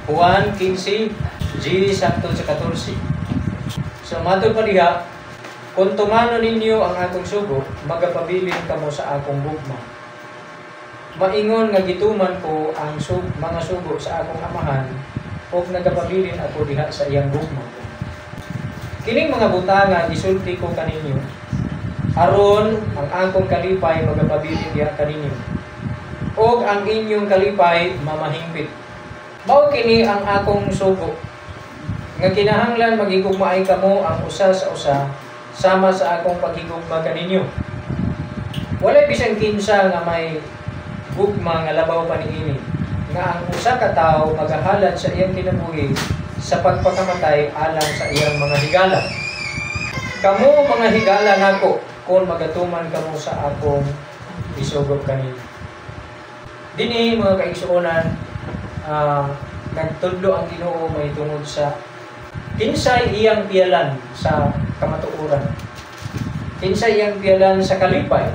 Juan 15, 10 hangtod sa 14. So matod pa diha, "Kung tumanon ninyo ang akong sugo, magapabilin kamo sa akong gugma. Maingon nga gituman ko ang mga sugo sa akong Amahan, ug nagapabilin ako diha sa iyang gugma. Kining mga butanga gisulti ko kaninyo, aron ang akong kalipay magapabilin diha kaninyo, ug ang inyong kalipay mamahingpit. Mao kini ang akong sugo, nga kinahanglan maghigugmaay kamo ang usa sa usa sama sa akong paghigugma kaninyo. Walay bisan kinsa nga may gugma nga labaw pa niini, nga ang usa ka tawo magahalad sa iyang kinabuhi sa pagpakamatay alang sa iyang mga higala. Kamo mga higala nako kung magatuman kamo sa akong isugo kaninyo." Dinhi, mga kaigsuonan, nagtudlo ang Ginoo may tungod sa kinsay iyang piyalan sa kamatuoran. Kinsay iyang piyalan sa kalipay.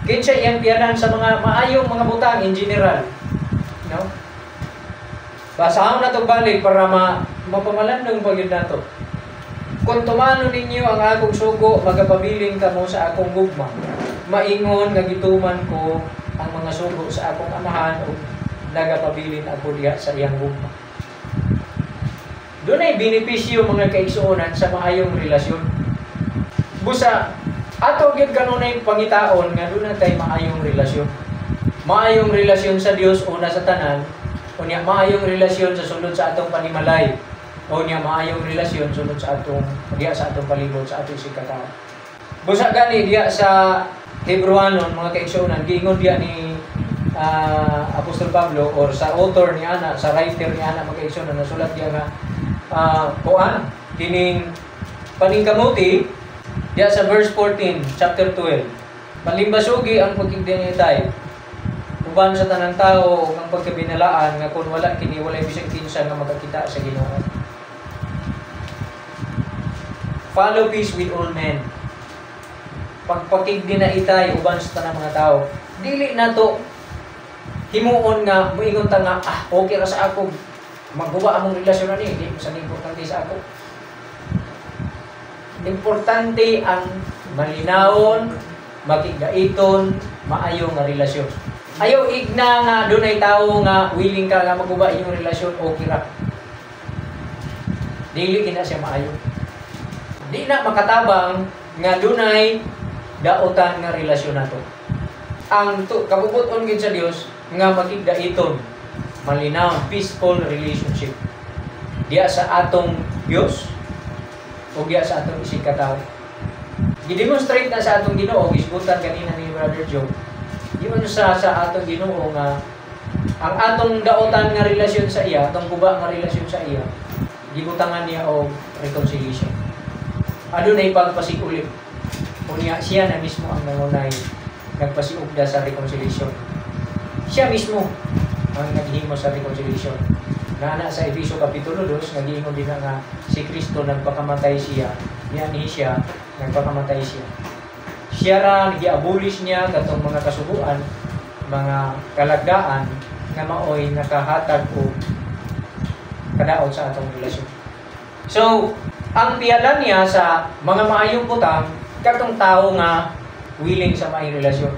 Kinsay iyang piyalan sa mga maayong mga butang in general. No? Basahon na balik para mapamalandong pa gyud nato. "Kung tumanon ninyo ang akong sugo, magapabilin kamo sa akong gugma. Maingon nga gituman ko ang mga sugo sa akong Amahan ug nagapabilin ako diha sa iyang gugma." Dunay benepisyo, mga kaigsuonan, sa maayong relasyon. Busa ato gyud kanunay pangitaon nga duna tay maayong relasyon. Maayong relasyon sa Dios una sa tanan, unya maayong relasyon sa sulod sa atong panimalay. Unya maayong relasyon sulod sa atong diha sa atong palibot, sa atong isigkatawo. Busa gani diha sa Hebrewanon, mga kaigsuonan, giingon diha ni Apostol Pablo or sa author ni ana, sa writer ni ana, mga kaigsuonan, nasulat diha nga kuan kining paningkamuti diha sa verse 14, chapter 12. "Palimbasugi ang pagkigdinitay uban sa tanang tao ug ang pagkabinalaan nga kung wala kini, walay bisan kinsa nga makakita sa Ginoo." Follow peace with all men. Pagpakigdinaitay uban sa tanang mga tao. Dili nato himuon nga moingon ta nga, "Ah, okay ra sa ako magguba among relasyon ani, di sa importante sa ako." Importante ang malinawon, makigdaiton, maayo nga relasyon. Ayaw igna nga dunay tawo nga willing ka nga maguba inyong relasyon, okay ra. Dili kina siya maayo. Di na makatabang nga dunay daotan nga relasyon nato. Ang kabubuton gid sa Dios nga makigdaiton, malinaw, peaceful relationship diya sa atong Dios o diya sa atong isigkatawo. Gidemonstrate na sa atong Ginoo, gisgutan kanina ni Brother Joe. Giman sa atong Ginoo nga ang atong daotan nga relasyon sa iya, atong guba nga relasyon sa iya, gibutangan niya og reconciliation. Adunay pagpasig-uli. Unya siya na mismo ang nangunay nagpasiugda sa reconciliation. Siya mismo ang naghimo sa reconciliation. Naa sa Efeso Kapitulo 2, nagiingon din na nga si Kristo nagpakamatay siya, nianhi siya, nagpakamatay siya. Siya ra gi-abolish niya katong mga kasuguan, mga kalagdaan nga maoy nakahatag og kadaot sa atong relasyon. So, ang piyalan niya sa mga maayong butang katong tao nga willing sa maayong relasyon.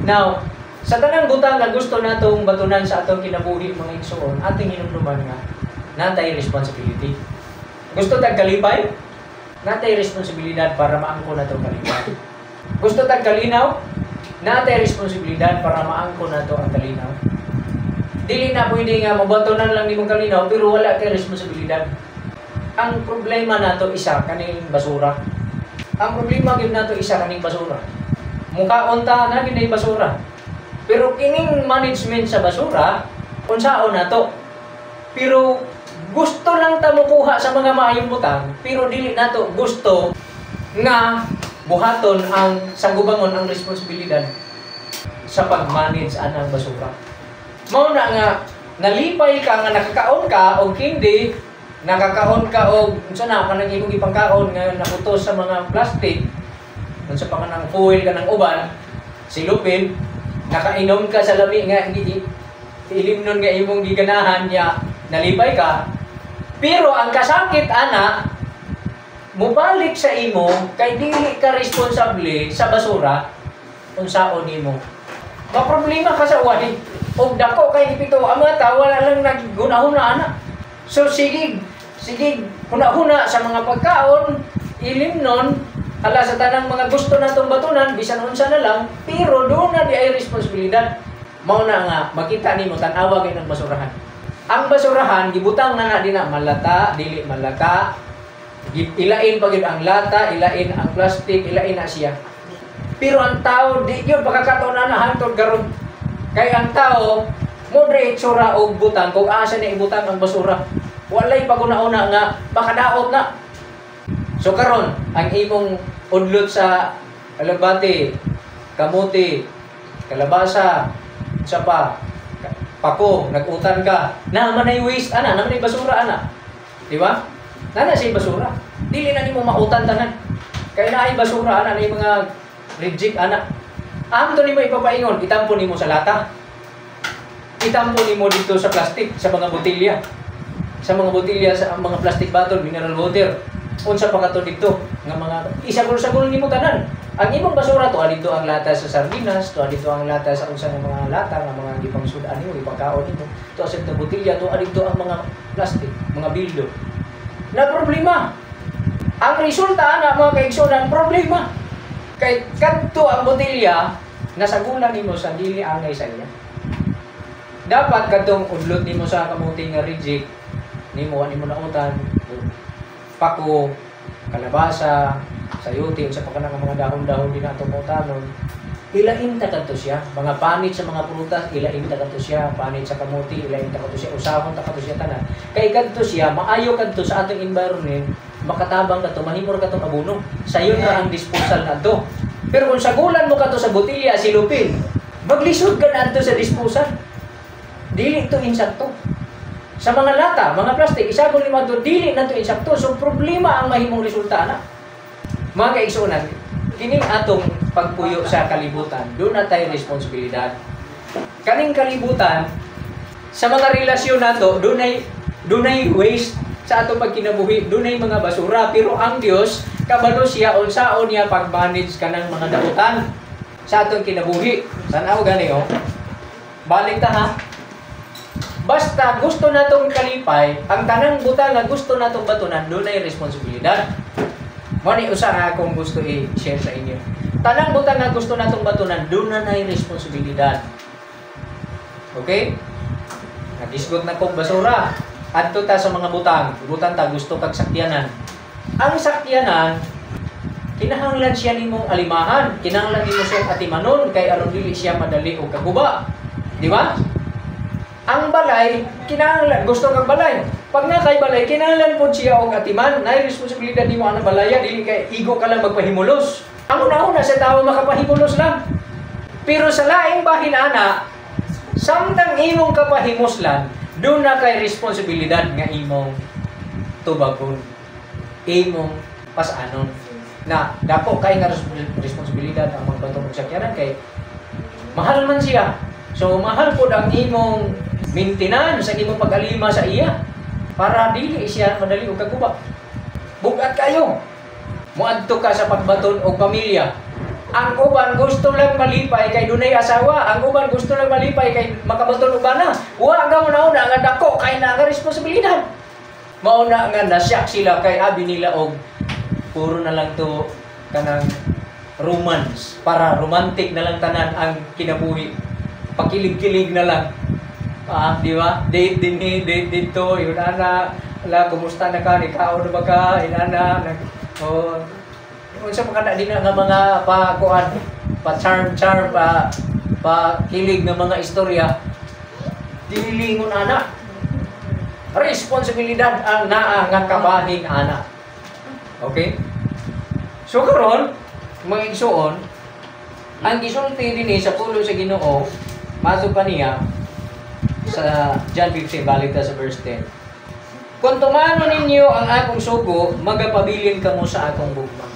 Now, sa tanang butang nga gusto natong batunan sa atong kinabuhi, mga igsoon, ating hinumduman nga natay responsibility. Gusto tag kalipay? Natay responsibilidad para maangko nato kalipay. Gusto tag kalinaw? Natay responsibilidad para maangko nato ang kalinaw. Dili na pwede nga mabatunan lang nimong kalinaw pero wala kay responsibilidad. Ang problema nato isa kaning basura. Ang problema gyud nato isa kaning basura. Mukaon ta na gyud basura. Pero kining management sa basura, unsaon nato? Pero gusto lang ta mokuha sa mga maayong butang, pero dili nato gusto nga buhaton ang sanggubangon ang responsibilidad sa pag-manage anang basura. Mao na nga nalipay ka nga nakakaon ka og candy, nakakaon ka og unsa na kanang imong ipangkaon nga nakutos sa mga plastic, unsa pa kanang foil, kanang uban, silupin, nakainom ka sa lami nga ilimnon nga imong giganahan niya. Nalipay ka. Pero ang kasakit ana, mubalik sa imo kay dili ka responsable sa basura, unsaon nimo. Ma problema ka sa uwahi. Og dako kay epekto ang mga tao, wala lang naggunahuna ana. So sige, sige huna-huna sa mga pagkaon, ilimnon, hala sa tanang mga gusto natong batunan, bisan unsa na lang, pero duna diay responsibilidad. Mao na nga makita nimo, tan-awa kay ng basurahan. Ang basurahan gibutang na nga dina, malata, dili malata, ilain pa gyud ang lata, ilain ang plastic, ilain na siya. Pero ang tao di gyud pakakatuon na hangtod karon. Kay ang tao mo itsura og butang kung asa niya ibutang ang basura. Walay paguna-una nga makadaot na. So karon, ang imong udlot sa alugbati, kamuti, kalabasa, sa pa, pako, nag-utan ka, na manay waste ana, na manay basura ana. Di ba? Nana siya basura. Dili na nimo mautan tanan. Kay naay basura ana, na mga reject ana. Amto nimo ipapaingon, itampo nimo sa lata. Itampo nimo dito sa plastic, sa mga botelya. Sa mga botelya, sa mga plastic bottle, mineral water. Unsa pa kato dito nga mga isagol-sagol nimo tanan. Ang imong basura, to dito ang lata sa sardinas, to dito ang lata sa unsa nga mga lata nga mga gipangsud-an nimo, gipangkaon nimo. To sa botelya, to dito ang mga plastic, mga bildo. Na problema. Ang resulta ana, mga kaigsunan, problema. Kay kadto ang botelya nasagulan nimo sa dili angay sa iya. Dapat kadtong udlot nimo sa kamuti nga reject nimo, wa nimo nautan, pako, kalabasa, sayuti, unsa pa kanang mga dahon-dahon din ato mautanon, ilain ta kadto siya. Mga panit sa mga prutas, ilain ta kadto siya. Panit sa kamuti, ilain ta kadto siya. Usahon ta kadto siya tanan. Kay kadto siya, maayo kadto sa atong environment, makatabang kadto, mahimor kadtong abono. Sayon ra ang disposal nadto. Pero kung sagulan mo kadto sa botelya, silupin, maglisod ka na adto sa disposal. Dili to insakto. Sa mga lata, mga plastic, isagol nimo adto, dili na to insakto. So problema ang mahimong resulta ana. Mga kaigsuonan, kining atong pagpuyo sa kalibutan, duna tay responsibilidad. Kaning kalibutan, sa mga relasyon nato, dunay dunay waste sa atong pagkinabuhi, dunay mga basura, pero ang Dios kabalo siya unsaon niya pag-manage kanang mga dautan sa atong kinabuhi. Tan-aw gani oh. Balik ta ha. Basta gusto natong kalipay, ang tanang butang nga gusto natong batunan, dunay responsibilidad. Mo ni usa nga akong gusto i-share sa inyo. Tanang butang nga gusto natong batunan, duna nay responsibilidad. Okay? Nagisgot na kong basura. Adto ta sa mga butang. Butang ta, gusto kag sakyanan. Ang sakyanan, kinahanglan siya nimong alimahan. Kinahanglan nimo siyang atimanon kay aron dili siya madali og kaguba. Di ba? Ang balay, kinahanglan gusto kag balay. Pag na kay balay, kinahanglan pod siya og atiman. Nay responsibilidad nimo ang balaya, dili kay igo ka lang magpahimulos. Ang una-una sa tao makapahimulos lang. Pero sa laing bahin ana, samtang imong kapahimuslan, duna kay responsibilidad nga imong tubagon, imong pasanon. Na dako kay nga responsibilidad ang magbaton og sakyanan kay mahal man siya. So mahal pod ang imong maintenance sa imong pag-alima sa iya para dili siya madali og kaguba. Bugat kayo. Muadto ka sa pagbaton og pamilya. Ang uban gusto lang malipay kay dunay asawa, ang uban gusto lang malipay kay makabaton og bana. Wa ga una nga dako kay na nga responsibilidad. Mao na nga nasyak sila kay abi nila og puro na lang to kanang romance, para romantic na lang tanan ang kinabuhi. Pakilig-kilig na lang. Ah, di ba? Date din ni, date dito, yun ana, ala, kumusta na ka, nikaon na ba ka, inana, nag, oh, unsa pa kana din nga mga pa kuan, pa charm charm, pa pa kilig nga mga istorya, dili ngon ana. Responsibilidad ang naa nga kabahin ana. Okay? So karon, mga igsuon, ang gisulti dinhi sa pulong sa Ginoo, mato pa niya sa John 15, balik ta sa verse 10. "Kung tumano ninyo ang akong sugo, magapabilin kamo sa akong gugma."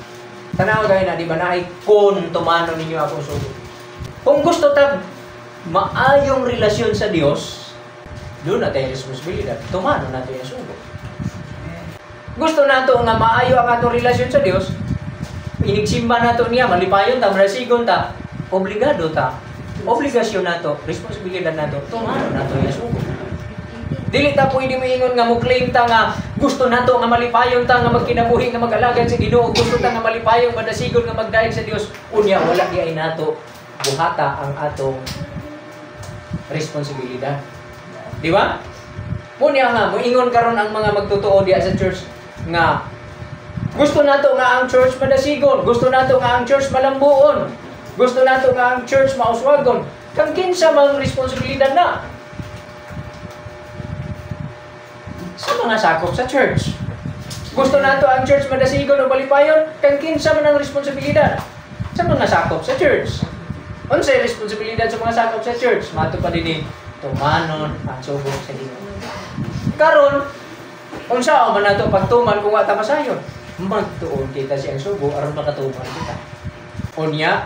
Tanaw kayo na, di ba, naay "kung tumano ninyo akong sugo." Kung gusto tag maayong relasyon sa Dios, Duna tay responsibilidad, tumanon nato iyang sugo. Gusto nato nga maayo ang atong relasyon sa Dios, inigsimba nato niya, malipayon ta, madasigon ta, obligado ta. Obligasyon nato, responsibilidad nato, tumanon nato iyang sugo. Dili ta pwede moingon nga mo claim ta nga gusto nato nga malipayon ta, nga magkinabuhi nga mag-alagad sa Ginoo, gusto ta nga malipayon, madasigon, nga magdayeg sa Dios, unya wala di ay nato buhata ang atong responsibilidad. Di ba? Unya nga moingon karon ang mga magtotoo diya sa church nga gusto nato nga ang church madasigon, gusto nato nga ang church malambuon, gusto nato nga ang church mauswagon. Kang kinsa mang responsibilidad na? Sa mga sakop sa church. Gusto nato ang church madasigon o balipayon, kang kinsa man ang responsibilidad? Sa mga sakop sa church. Unsay responsibilidad sa mga sakop sa church? Mato pa dinhi, tumanon ang sugo sa Ginoo. Karon, unsa man nato pagtuman kung wa ta masayon? Magtuon kita siyang sugo aron makatuman kita. Unya,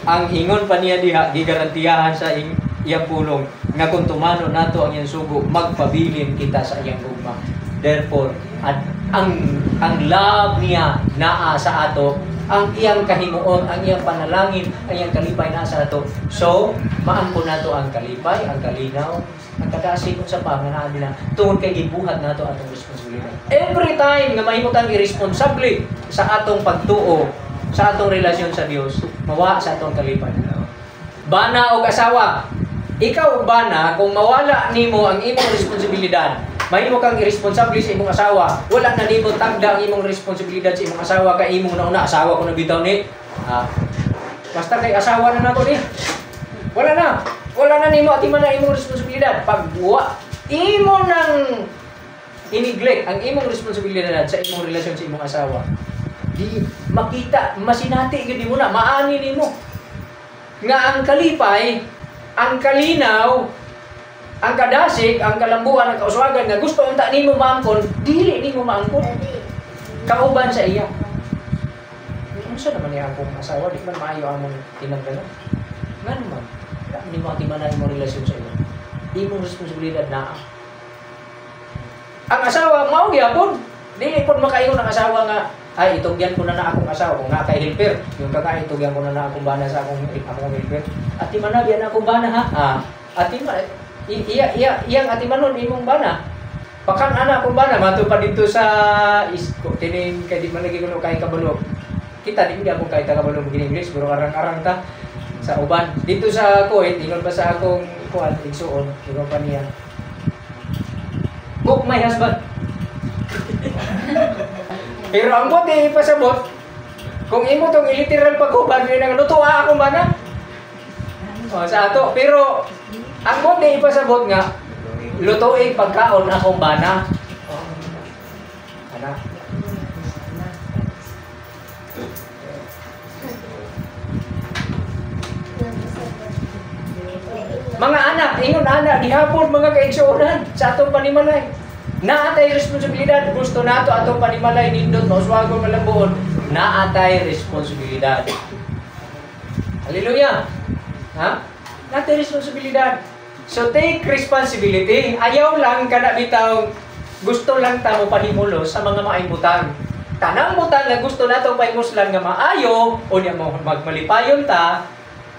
ang ingon pa niya diha, gigarantiyahan sa iyang pulong nga kung tumanon nato ang iyang sugo, magpabilin kita sa iyang gugma. Therefore, at ang love niya naa sa ato, ang iyang kahimuon, ang iyang panalangin, ang iyang kalipay naa sa ato. So, maangko nato ang kalipay, ang kalinaw, ang kadasig unsa pa nga naa nila tungod kay gibuhat nato atong responsibilidad. Every time nga mahimo tang irresponsable sa atong pagtuo, sa atong relasyon sa Dios, mawa sa atong kalipay. Bana og asawa, ikaw bana, kung mawala nimo ang imong responsibilidad, mahimo kang irresponsable sa imong asawa, wala na nimo tagda ang imong responsibilidad sa imong asawa, kay imong nauna, asawa ko na bitaw ni. Ah, basta kay asawa na nako ni. Wala na. Wala na nimo atiman na imong responsibilidad. Pag wa imo nang i-neglect ang imong responsibilidad sa imong relasyon sa imong asawa, di makita, masinati gyud nimo na, maani nimo nga ang kalipay, ang kalinaw, ang kadasig, ang kalambuan, ang kauswagan nga gusto unta nimo maangkon, dili nimo maangkon. Kauban sa iya. Unsa naman niya akong asawa, di man maayo among tinanggalan. Ngano man? Wala nimo atiman na imong relasyon sa iya. Imong responsibilidad naa. Ang asawa mao gyapon. Dili pod makaingon ang asawa nga ay itugyan ko na na akong asawa kung nga kay helper. Yung ka nga itugyan ko na na akong bana sa akong helper. Atiman na biya na akong bana ha. Ah, atiman iya iya iyang atimanon imong bana. Pakan ana akong bana mato pa dito sa isko kining kay di man lagi kuno kay kabalo. Kita di gyud akong kay kabalo mag English, pero arang-arang ta sa uban. Dito sa Kuwait, ingon pa sa akong kuan igsuon, ingon pa niya. Cook my husband. Pero ang buti ipasabot, kung imo tong iliteral paghuban, yun ang lutuan akong bana. O, sa ato. Pero ang buti ipasabot nga, lutuin pagkaon akong bana. O, ana. Mga anak, ingon anak, gihapon mga kaigsuonan sa atong panimalay. Naatay responsibilidad, gusto nato atong panimalay nindot mauswagon malambuon. Naatay responsibilidad. Hallelujah. Ha? Naatay responsibilidad. So take responsibility. Ayaw lang kana bitaw gusto lang ta mo pahimulos sa mga maayong butang. Tanang butang nga gusto nato pahimuslan nga maayo unya mo magmalipayon ta,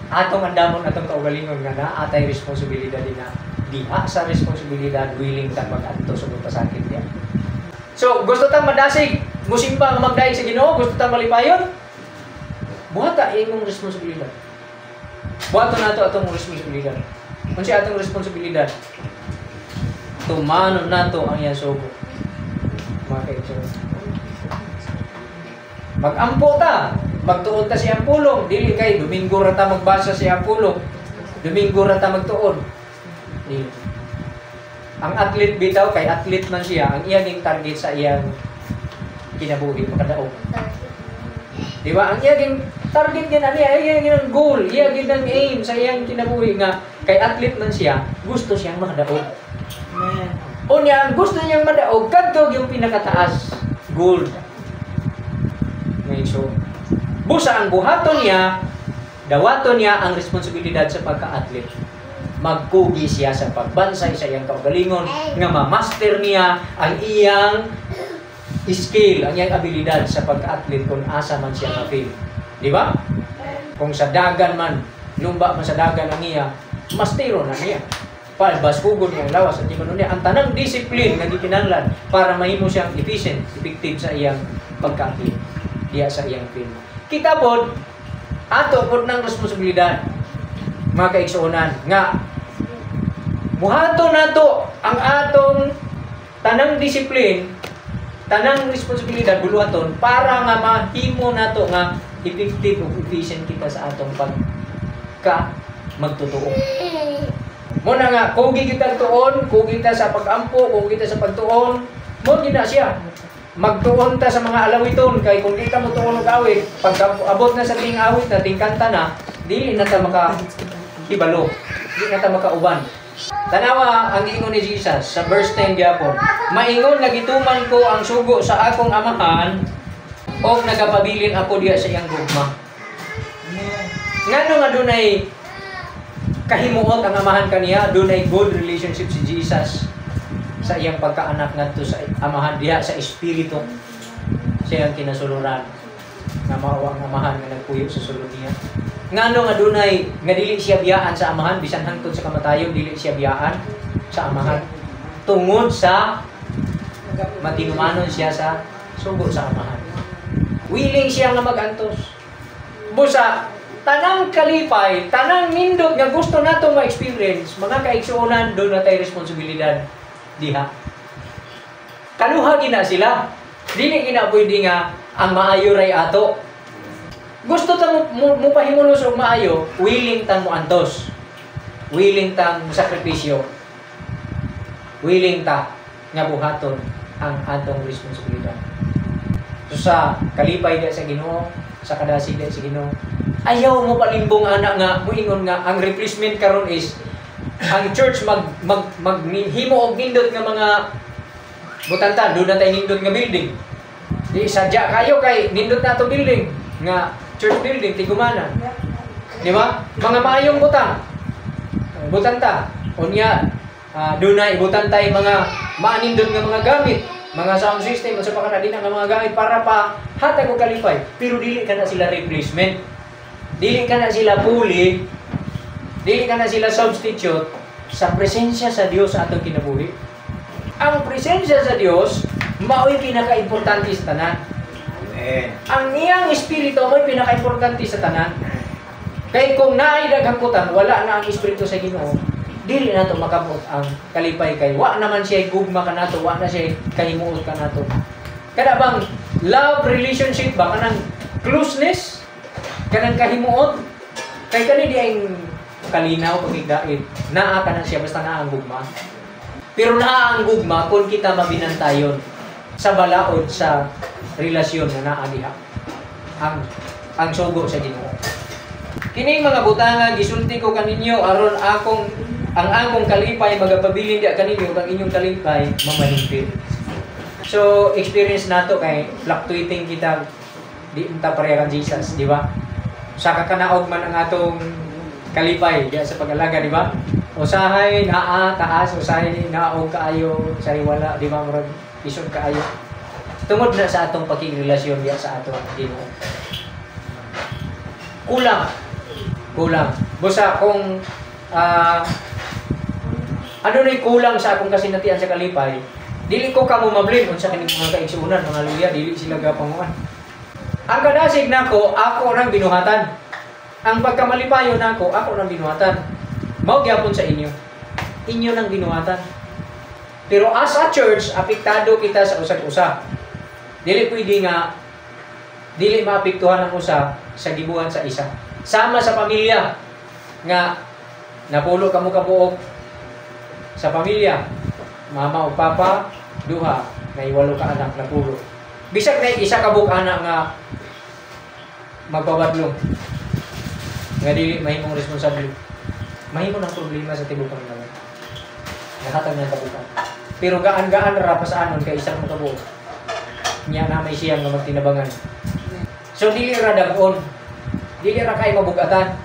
atong andamon atong kaugalingon nga naatay responsibilidad din na diha sa responsibilidad willing ta mag-adto sa pasakit diha. So gusto tang madasig, musimba nga magdayeg sa Ginoo, gusto tang malipayon, buhata imong responsibilidad. Buhaton nato atong responsibilidad. Unsa atong responsibilidad? Tumanon nato ang iyang sugo. Mga kaigsuonan. Mag-ampo ta, magtuon ta siyang pulong, dili kay Domingo ra ta magbasa siyang pulong. Domingo ra ta magtuon. Dili. Ang athlete bitaw kay athlete man siya, ang iyang target sa iyang kinabuhi makadaog. Di ba? Ang iyang target niya na niya, iyang goal, iyang ang aim sa iyang kinabuhi nga kay athlete man siya, gusto siyang makadaog. Unya, ang gusto niyang madaog kadto yung pinakataas, gold. So, busa ang buhaton niya, dawaton niya ang responsibilidad sa pagka-athlete. Magkugi siya sa pagbansay sa iyang kaugalingon nga ma-master niya ang iyang skill, ang iyang abilidad sa pagka-athlete kung asa man siya nga field. Di ba? Kung sa dagan man, lumba man sa dagan ang iya, mastero na niya. Palbas hugon niya ang lawas at di niya ang tanang discipline nga gikinahanglan para mahimo siyang efficient, effective sa iyang pagka-athlete diya sa iyang field. Kita pod, ato pod ng responsibilidad, mga kaigsuonan, nga buhaton nato ang atong tanang discipline, tanang responsibilidad buluhaton para nga mahimo nato nga effective ug efficient kita sa atong pagka magtotoo. Mao na nga kugi kita tuon, kugi ta sa pag-ampo, kugi ta sa pagtuon, mao gina siya. Magtuon ta sa mga alawiton kay kung di ta mo tuon og awit, pag abot na sa ting awit na ting kanta na, dili na ta maka hibalo, di na ta makauban. Tanawa ang ingon ni Jesus sa verse 10 gyapon. "Maingon nga gituman ko ang sugo sa akong Amahan og nagapabilin ako diya sa iyang gugma." Ngano nga dunay kahimuot ang Amahan kaniya, dunay good relationship si Jesus sa iyang pagkaanak ngadto sa Amahan diha sa espiritu sa iyang kinasuluran nga mao ang Amahan nga nagpuyo sa sulod niya? Ngano nga dunay nga dili siya biyaan sa Amahan bisan hangtod sa kamatayon, dili siya biyaan sa Amahan tungod sa matinumanon siya sa sugo sa Amahan? Willing siya nga magantos. Busa tanang kalipay, tanang nindot nga gusto nato ma-experience, mga kaigsuonan, duna tay responsibilidad diha. Kaluha gina sila. Dili gina pwede nga ang maayo ray ato. Gusto ta mo pahimulos og maayo, willing tang moantos. Willing tang sakripisyo. Willing ta nga buhaton ang atong responsibilidad. So sa kalipay diha sa Ginoo, sa kadasig diha sa Ginoo, ayaw mo palimbong ana nga muingon nga ang replacement karon is ang church mag mag maghimo og nindot nga mga butanta, duna tay nindot nga building. Di sadya kayo kay nindot na ato building nga church building tigumana. Di ba? Mga maayong butang. Butanta. Unya dunay ibutan tay mga maanindot nga mga gamit, mga sound system, unsa pa kana dinha nga mga gamit para pa hatag og kalipay. Pero dili ka na sila replacement. Dili ka na sila puli. Dili ka na sila substitute sa presensya sa Dios sa atong kinabuhi. Ang presensya sa Dios mao'y pinaka-importante sa tanan. Amen. Ang iyang espiritu mo'y pinaka-importante sa tanan. Kay kung naay daghang kutan, wala na ang espiritu sa Ginoo, dili nato makamot ang kalipay kay wa naman siya gugma kanato, wa na siya kahimuot kanato. Kada bang love relationship ba, kanang closeness, kanang kahimuot, kay kani di ang kalinaw pagigdait. Naa ka na siya basta naa ang gugma. Pero naa ang gugma kung kita mabinantayon sa balaod sa relasyon nga naa diha ang sugo sa Ginoo. "Kining mga butanga gisulti ko kaninyo aron akong ang akong kalipay magapabilin diha kaninyo ug ang inyong kalipay mamahingpit." So experience nato kay fluctuating kita, di unta pareha kan Jesus, di ba? Sa kakanaog man ang atong kalipay diha sa pag-alaga, di ba? Usahay naa taas, usahay naog kaayo, usahay wala, di ba? Murag isod kaayo. Tungod na sa atong pakigrelasyon diha sa atong Ginoo. Kulang. Kulang. Busa kung ano na'y kulang sa akong kasinatian sa kalipay, dili ko kamo mablame unsa kining mga kaigsuonan, mga luya, dili sila gapanguan. Ang kadasig nako, ako nang binuhatan. Ang pagkamalipayon nako, ako nang binuhatan. Mao gyapon sa inyo. Inyo nang binuhatan. Pero as a church, apektado kita sa usag-usa. Dili pwede nga dili maapektuhan ang usa sa gibuhat sa isa. Sama sa pamilya nga napulo kamo kabuok sa pamilya, mama o papa, duha, nay walo ka anak, napulo. Bisag na isa ka buok anak nga magpabadlong nga dili mahimong responsable, mahimo ng problema sa tibuok pamilya. Nahatag ng kabukan. Pero gaan-gaan ra pasaanon kay isang mo kabuok. Nya na may siyang nga magtinabangan. So dili ra dag-on. Dili ra kay mabugatan.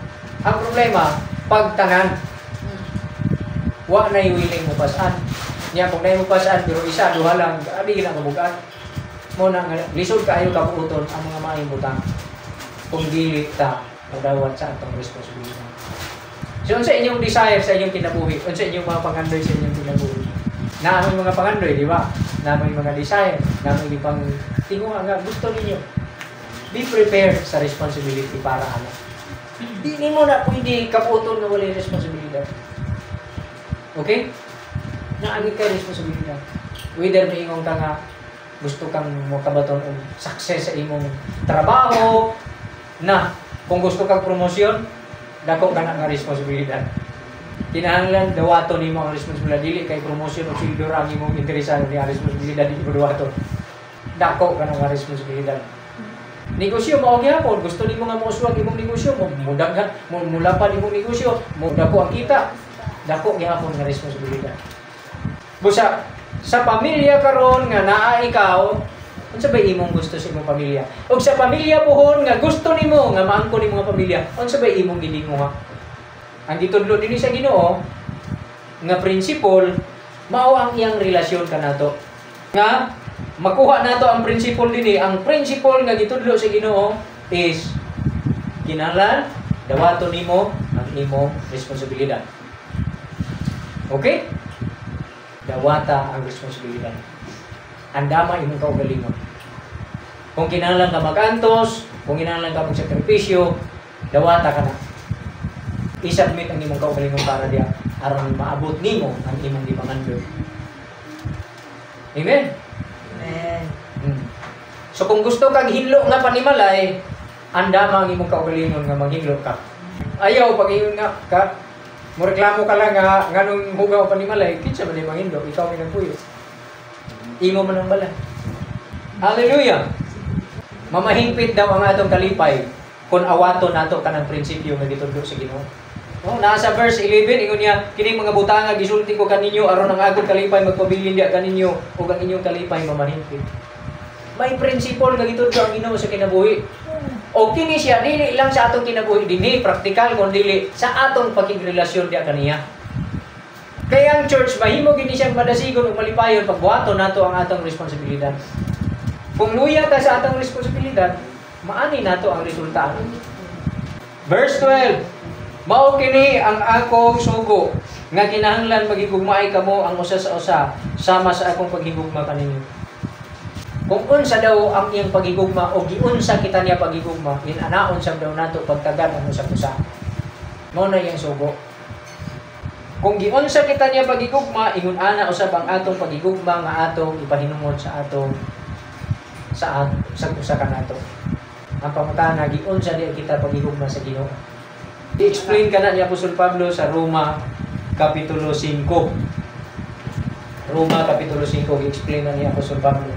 Ang problema pagtanan. Wa na willing mo pasan. Nya kung naay mo pasan pero isa duha lang, adi na kabugat. Mo na nga lisod kaayo kabuoton ang mga maayong butang kung dili ta madawat sa atong responsibilidad. So, unsa inyong desire sa inyong kinabuhi? Unsa inyong mga pangandoy sa inyong kinabuhi? Naa moy mga pangandoy, di ba? Naa moy mga desire, naa moy pang tinguha nga gusto ninyo. Be prepared sa responsibility para ano. Di nimo na pwede kabuoton nga walay responsibilidad. Okay? Naa gyud kay responsibilidad. Whether maingon ka nga gusto kang makabaton og success sa imong trabaho, na kung gusto kang promosyon, dako ka na nga responsibilidad. Kinahanglan dawaton nimo ang responsibilidad, dili kay promosyon o sweldo ra ang imong interesado ni ang responsibilidad di mo dawaton. Dako ka na nga responsibilidad. Negosyo mao gyapon, gusto nimo nga mouswag imong negosyo, mo mudaghan, mo mulapad imong negosyo, mo dako ang kita. Dako gyapon nga responsibilidad. Busa sa pamilya karon nga naa ikaw, unsa bay imong gusto sa imong pamilya? Ug sa pamilya puhon nga gusto nimo nga maangkon nimo nga pamilya, unsa bay imong gilinguha? Ang gitudlo dinhi sa Ginoo nga principle mao ang iyang relasyon kanato. Nga makuha nato ang principle dinhi, ang principle nga gitudlo sa Ginoo is kinahanglan dawaton nimo ang imong responsibilidad. Okay? Dawata ang responsibilidad. Andama imong kaugalingon. Kung kinahanglan ka mag-antos, kung kinahanglan ka magsakripisyo, dawata ka na. I-submit ang imong kaugalingon para diya aron maabot nimo ang imong gipangandoy. Amen. Amen. So kung gusto kag hinlo nga panimalay, andama ang imong kaugalingon nga maghinlo ka. Ayaw pag ingon nga ka mo reklamo ka lang nga nganong hugaw panimalay, kinsa man manghindlo, ikaw may nagpuyo. Imo man ang bala. Hallelujah. Mamahingpit daw ang atong kalipay kung awaton nato kanang prinsipyo nga gitudlo sa Ginoo. Oh, nasa verse 11 ingon niya, kining mga butanga gisulti ko kaninyo aron ang akong kalipay magpabilin diya kaninyo ug ang inyong kalipay mamahingpit. May principle nga gitudlo ang Ginoo sa kinabuhi. O kini siya dili lang sa atong kinabuhi dinhi praktikal kun dili sa atong pakigrelasyon diya kaniya. Kaya ang church mahimo gini siyang madasigon ug malipayon pagbuhaton nato ang atong responsibilidad. Kung luya ta sa atong responsibilidad, maani nato ang resulta. Verse 12. Mao kini ang akong sugo nga kinahanglan maghigugmaay kamo ang usa sa usa sama sa akong paghigugma kaninyo. Kung unsa daw ang iyang paghigugma o giunsa kita niya paghigugma, inanaon sab daw nato pagtagan ang usag usa. Mao na iyang sugo. Kung giunsa kita niya paghigugma, ingon ana usab ang atong paghigugma nga atong ipahinungod sa atong sa usa kanato. Ang pangutana, giunsa diya kita paghigugma sa Ginoo? I-explain ka na ni Apostol Pablo sa Roma Kapitulo 5. Roma Kapitulo 5, i-explain na ni Apostol Pablo.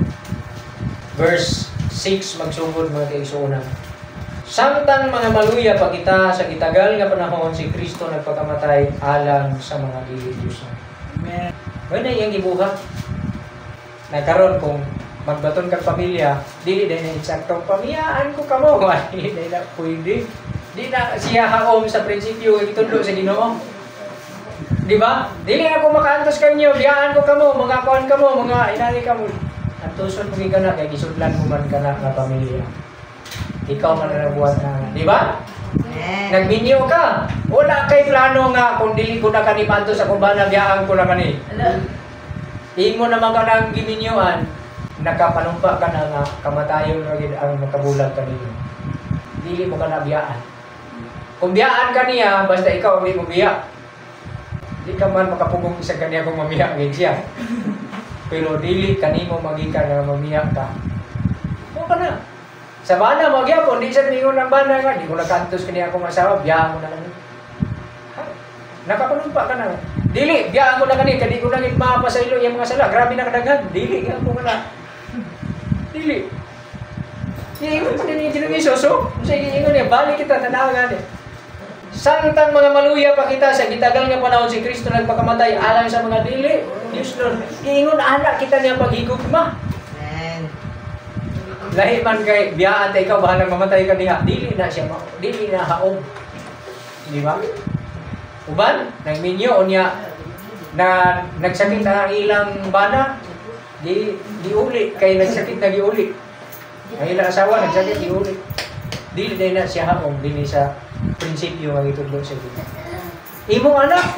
Verse 6 magsugod, mga kaigsuonan. Samtang mga maluya pa kita sa gitagal nga panahon, si Kristo nagpakamatay alang sa mga dili Diyos. Amen. Wala na iyang gibuhat. Nagkaroon kung magbaton kag pamilya, dili dahil na insaktong pamiyaan ko kamo. Dili dahil na pwede. Di na siya haom sa prinsipyo nga gitudlo sa Ginoo. Di ba? Dili ako makaantos kanyo, biyaan ko kamo, mga kuan kamo, mga inani kamo. Antoson mo ka na kay gisudlan mo man kana nga pamilya. Ikaw man ang nagbuhat na, di ba? Amen. Nagminyo ka. Wala kay plano nga kung dili ko na kani maantos sa kumbana, biyaan ko na kani. Imo naman ka nang giminyuan, nakapanumpa ka na nga kamatayon na gid ang makabulag kanino. Dili mo ka na biyaan. Kung biyaan ka niya, basta ikaw hindi mo biya. Di ka man makapugong isa kaniya kung mamiya gid siya. Pero dili kanimo magikan nga mamiya ka. Mo ka na. Sa bana mo gyapon, di sa mingon ang bana nga di ko nakantos kani akong asawa, biyaan ko na kani. Ha? Nakapanumpa ka na. Dili, biyaan ko na kani, kadi ko na gid mapasaylo iyang mga sala. Grabe na kadaghan. Dili ka ko na. Dili. Iingon pa din yung Ginoong Hesus, oh. Unsa iingon niya, balik kita tanaw gani. Samtang mga maluya pa kita sa gitagal nga panahon, si Kristo nagpakamatay alang sa mga dili. Diyos nun. Iingon ana kita niya paghigugma. Amen. Lahi man kay biyaan ta ikaw bahalang mamatay ka niya. Dili na siya dili na haom. Di ba? Uban nagminyo unya Na nagsakit ang ilang bana, di diuli kay nagsakit na giuli. Ang ilang asawa nagsakit, giuli. Dili day na siya haong dinhi sa prinsipyo nga gitudlo sa Ginoo. Imong anak,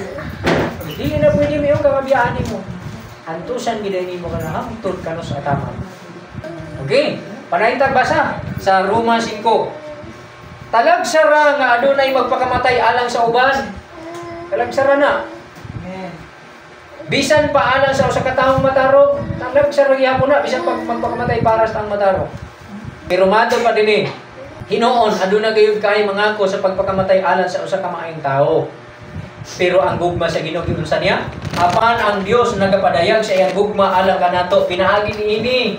dili na pwede mo ka mabiyaan nimo. Antusan gid nimo kana hangtod kanus ataman. Okay, padayon tag basa sa Roma 5. Talagsara nga adunay magpakamatay alang sa uban. Talagsara na. Amen. Bisan pa alang sa usa ka taong matarong, talagsara gihapon na bisan pag magpakamatay para sa taong matarong. Pero mato pa dinhi. Hinuon, aduna gayud kay mangako sa pagpakamatay alang sa usa ka maayong tawo. Pero ang gugma sa Ginoo, giunsa niya? Apan ang Dios nagapadayag sa iyang gugma alang kanato pinaagi niini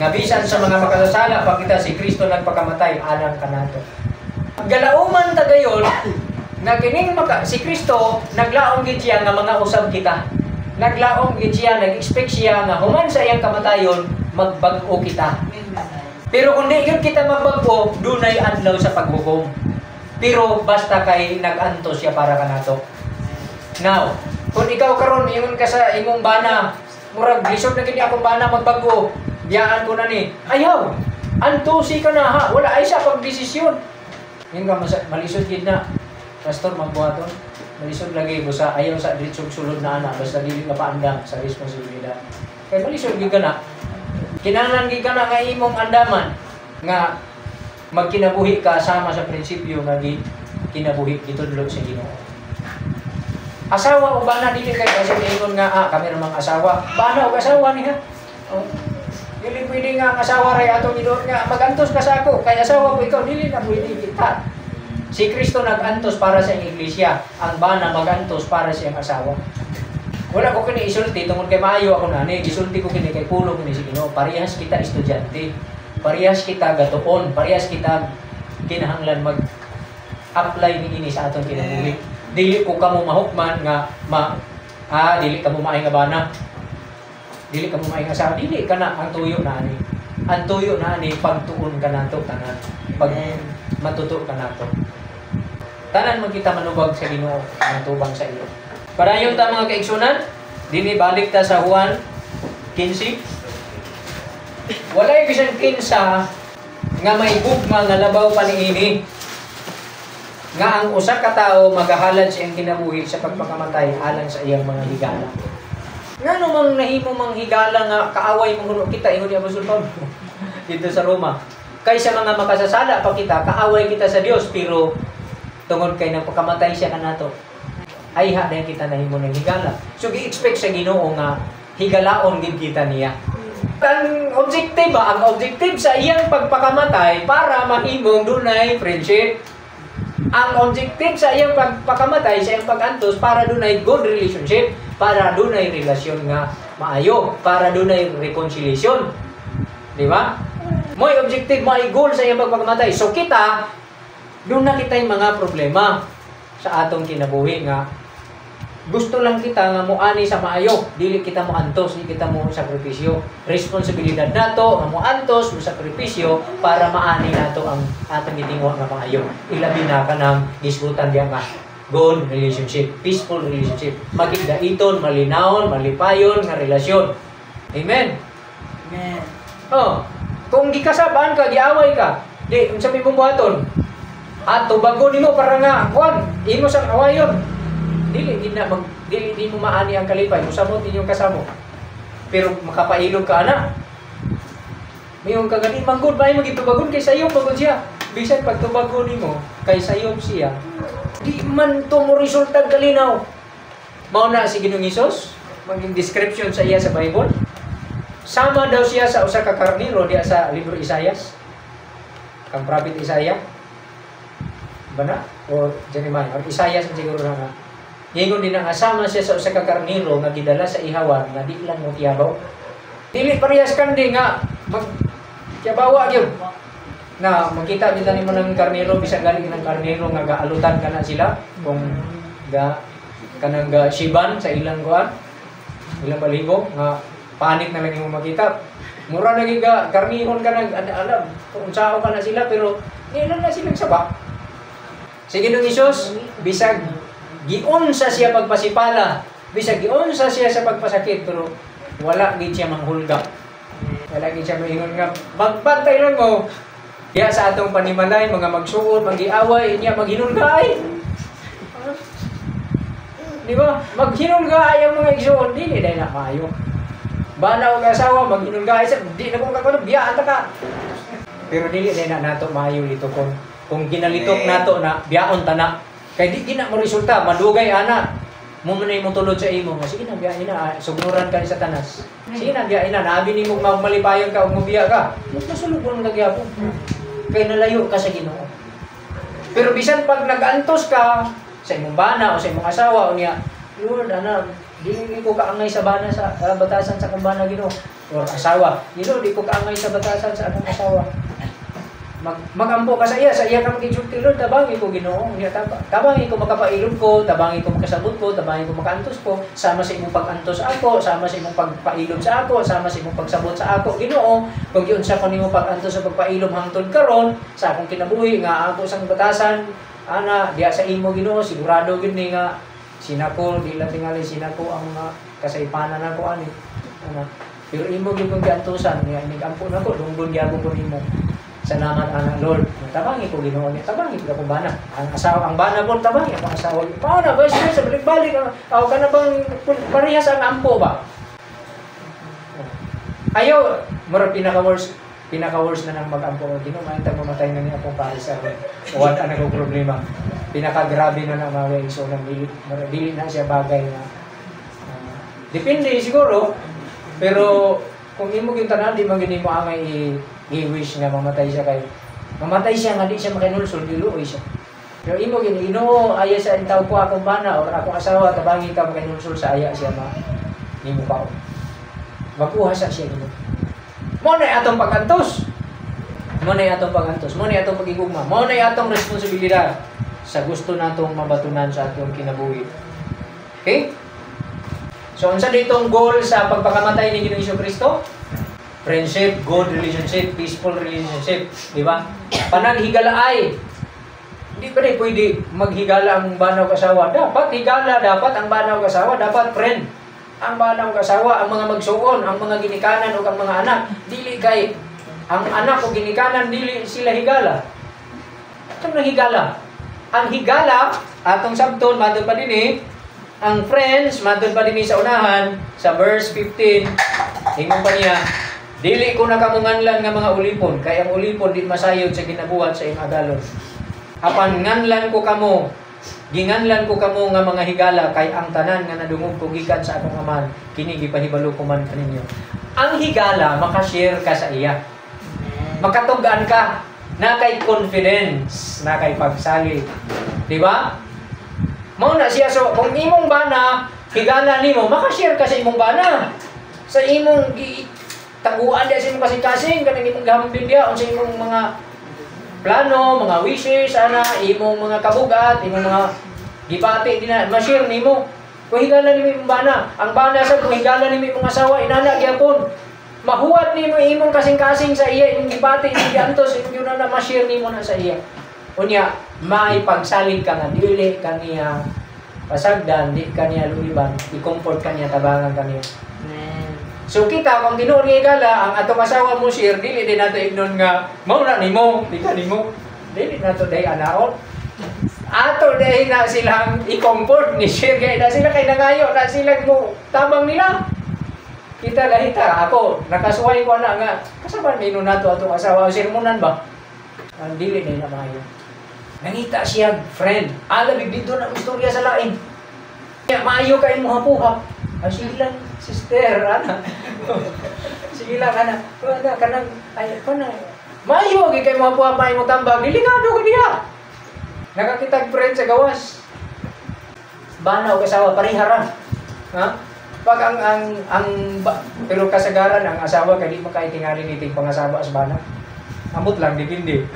nga bisan sa mga makasasala pa kita, si Kristo nagpakamatay alang kanato. Galauman ta gayon nga kining maka, si Kristo naglaom gid siya nga mga usab kita. Naglaom gid siya, nag-expect siya nga human sa iyang kamatayon magbag-o kita. Pero kung di gyud kita magbag-o, dunay adlaw sa paghukom. Pero basta kay nag-antos siya para kanato. Now, kung ikaw karon ingon ka sa imong bana, murag lisod na gini akong bana magbag-o, biyaan ko na ni. Ayaw. Antusi ka na ha, wala ay sa pagdesisyon. Yun ka malisod gid na. Pastor, magbuhaton. Malisod lagi ko sa ayaw sa diretsong sulod na ana basta dili ka paandam sa responsibilidad. Kay malisod gid ka na. Kinahanglan gid ka na nga imong andaman nga magkinabuhi ka sama sa prinsipyo nga gi kinabuhi gitudlo sa Ginoo. Asawa o bana, dili kay kasi ingon nga kami ra mang asawa. Bana og asawa niya. Oh. Dili pwede nga ang asawa ray atong giduot nga magantos ka sa ako kay asawa ko ikaw, dili na pwede kita. Si Kristo nag-antos para sa iyang iglesia, ang bana magantos para sa iyang asawa. Wala ko kini isulti tungod kay maayo ako nani, gisulti ko kini kay pulong kini si Ginoo. Parehas kita estudyante. Parehas kita gatuon, parehas kita kinahanglan mag-apply niini sa atong kinabuhi. Dili ko kamo mahukman nga ma dili kamo maay nga bana. Dili kamo maay nga asawa, dili kana ang tuyo na ani. Ang tuyo na ani pagtuon ka nato tanan. Pag matuto ka nato. Tanan man kita manubag sa Ginoo, matubang sa iyo. Padayon ta, mga kaigsunan, dinhi balik ta sa Juan 15. Walay bisan kinsa nga may gugma nga labaw pa niini nga ang usa ka tawo magahalad sa iyang kinabuhi sa pagpakamatay alang sa iyang mga higala. Ngano mang nahimo mang higala nga kaaway mo kuno kita, ingon ni Apostol Pablo dito sa Roma. Kaysa mga makasasala pa kita, kaaway kita sa Dios, pero tungod kay nagpakamatay siya kanato, ay ha na kita nahimo ng higala. So gi-expect sa Ginoo nga higalaon gid kita niya. Ang objective ba? Ang objective sa iyang pagpakamatay para mahimong dunay friendship. Ang objective sa iyang pagpakamatay, sa iyang pag-antos, para dunay good relationship, para dunay relasyon nga maayo, para dunay reconciliation. Di ba? Mo'y objective, mo'y goal sa iyang pagpakamatay. So kita, doon na kita'y mga problema sa atong kinabuhi nga gusto lang kita nga muani sa maayo, dili kita mo antos, dili kita mo sakripisyo. Responsibilidad nato nga mo antos, mo sakripisyo para maani nato ang atong gitinguha nga maayo. Ilabi na kanang gisgutan diya nga good relationship, peaceful relationship. Magigdaiton, malinawon, malipayon nga relasyon. Amen. Amen. Oh, kung gikasabaan ka, giaway ka, di unsa may mong buhaton? At tubagon nimo para nga kuan, imo sang awayon. Dili gid na mag dili di mo maani ang kalipay, musamot inyong kasamo. Pero makapailog ka ana. Mayon ka gani manggod ba mo gitubagon kay sayop pagod siya. Bisan pag tubagon nimo kay sayop siya, di man to mo resulta kalinaw. Mao na si Ginoong Hesus, maging description sa iya sa Bible. Sama daw siya sa usa ka karniro diya sa libro Isayas. Kang prophet Isaiah. Ba na? O Jeremiah or Isayas siguro na nga. Ingon din nga sama siya sa usa ka karniro nga gidala sa ihawan nga di lang mo tiyabaw. Dili parehas kandi nga mag tiyabawa gyud. Na makita kita nimo ng karniro, bisan gali ng karniro nga gaalutan kana sila kung ga kanang ga siban sa ilang kuan, ilang baligo nga panik na lang imo makita. Mura na gyud ga karnihon ka nag alam kung unsaon ka na sila, pero nilan na silang saba. Sige nung Isus, bisag giunsa siya pagpasipala, Bisag giunsa siya sa pagpasakit, pero wala gid siya manghulga. Wala gid siya maingon nga magbantay lang mo. Diya sa atong panimalay, mga magsuod, magiaway, inya maghinulgay. Di ba? Maghinulgay ang mga igsuon, dili dahil na maayo. Bana og asawa, maghinulgay sa di na ko kakuno, biyaan ta ka. Pero dili dahil na nato maayo dito kung ginalitok nato na biyaon ta na. Kay di gina mo resulta, madugay ana. Mo man mo tulod sa imo, sige na biyain na, sugnuran ka ni Satanas. Sige na biyain na, naabi nimo malipayon ka ug mobiya ka. Masulog mo nang gyapon. Kay nalayo ka sa Ginoo. Pero bisan pag nag-antos ka sa imong bana o sa imong asawa o niya, Lord, ana, dili ko kaangay sa bana sa batasan sa akong bana, Ginoo. Or asawa, Ginoo, di ko kaangay sa batasan sa akong asawa. Magampo ka sa iya ka magigsulti, Lord, tabangi ko, Ginoo. Niya tabangi ko makapailog ko, tabangi ko makasabot ko, tabangi ko makaantos ko, sama sa imong pag-antos ako, sama sa imong pagpailog sa ako, sama sa imong pagsabot sa ako, Ginoo. Kung giunsa ko nimo pag-antos sa pagpailom hangtod karon sa akong kinabuhi nga ako sang batasan ana diya sa imo, Ginoo, sigurado gyud ni nga sinako di lang tingali sinako ang mga kasaypanan nako ani ana, pero imo gyud kong giantusan niya, inigampo nako, dunggon gyapon ko nimo. Salamat ana, Lord. Tabangi ko, Ginoo niya. Tabangi ko akong bana. Ang asawa, ang bana po, tabangi akong asawa. Paano ba? Vice versa, balik-balik. Aw, ka na bang parehas ang ampo ba? Ayaw, mura pinaka-worst na nang mag-ampo. Ginoo, maintang mamatay na niya akong pare sa wala na kong problema. Pinaka-grabe na na mga iso ng dili, mura dili na siya bagay na depende siguro, pero kung imo gyud tanan, di man gyud nimo angay i-wish nga mamatay siya, kay mamatay siya nga di siya makinulsol, diluoy siya. Pero imo gyud, Ginoo, aya sa intaw ko akong bana or akong asawa, tabangi ka makinulsol sa aya siya ma nimo pa. Makuha sa siya, Ginoo. Mo na atong pag-antos. Mo na atong pag-antos. Mo na atong pagigugma. Mo na atong responsibilidad sa gusto natong mabatunan sa atong kinabuhi. Okay? So, unsa ditong goal sa pagpakamatay ni Ginoong Kristo? Friendship, good relationship, peaceful relationship, di ba? Pananghigalaay. Hindi ba di pwede maghigala ang bana ug asawa? Dapat higala, dapat ang bana ug asawa, dapat friend. Ang bana ug asawa, ang mga magsuon, ang mga ginikanan ug ang mga anak, dili kay ang anak o ginikanan dili sila higala. Ito nang higala. Ang higala, atong sabton, matod pa din eh, ang friends, matod pa din eh sa unahan, sa verse 15, ingon pa niya, dili ko nakamunganlan nga mga ulipon, kay ang ulipon di masayod sa ginabuhat sa iyong agalon. Apan nganlan ko kamo, ginganlan ko kamo nga mga higala, kay ang tanan nga nadungog ko gikan sa akong amahan, kini gipahibalo ko man kaninyo. Ang higala, makashare ka sa iya. Makatugaan ka, na kay confidence, na kay pagsalig. Di ba? Mao na siya, so kung imong bana, higala nimo, makashare ka sa imong bana. Sa imong taguan diya sa imong kasing-kasing, kanang imong gahambing diya, unsa imong mga plano, mga wishes, ana, imong mga kabugat, imong mga gibati din na, ma-share nimo. Kung higala nimo imong bana, ang bana sa kung higala nimo imong asawa, inana gyapon. Mahuwat nimo imong kasing-kasing sa iya, imong gibati, imong giantos, imong yun na ma-share nimo na sa iya. Unya, may pagsalig ka nga dili ka niya pasagdan, di ka niya luiban, i-comfort ka niya, tabangan ka niya. So kita, kung tinuod nga higala, ang atong asawa mo share, dili din nato ignon nga, mao na nimo, di ka nimo. Dili nato day anaon. Ato day na silang i-comfort, ni share kay na sila, kay nangayo na silang mo tabang nila. Kita lahita, ako, nakasuway ko na nga, kasaban mino nato atong asawa, sermonan ba? Ang dili na na maayo. Nangita siya, friend. Alam, dito na istorya sa lain. Kaya maayo kay mo hapuhap. Ay, sige lang, sister, ana. Sige lang, ana. Ana, kanang, ay, kanang, maayo, kay mo hapuhap, maayo mo tambag. Delikado ka diha. Nakakitag friend sa gawas. Bana o kasawa, parihara. Ha? Pag ang pero kasagaran ang asawa kay di makaitingali ni ting pangasawa sa bana. Amot lang depende.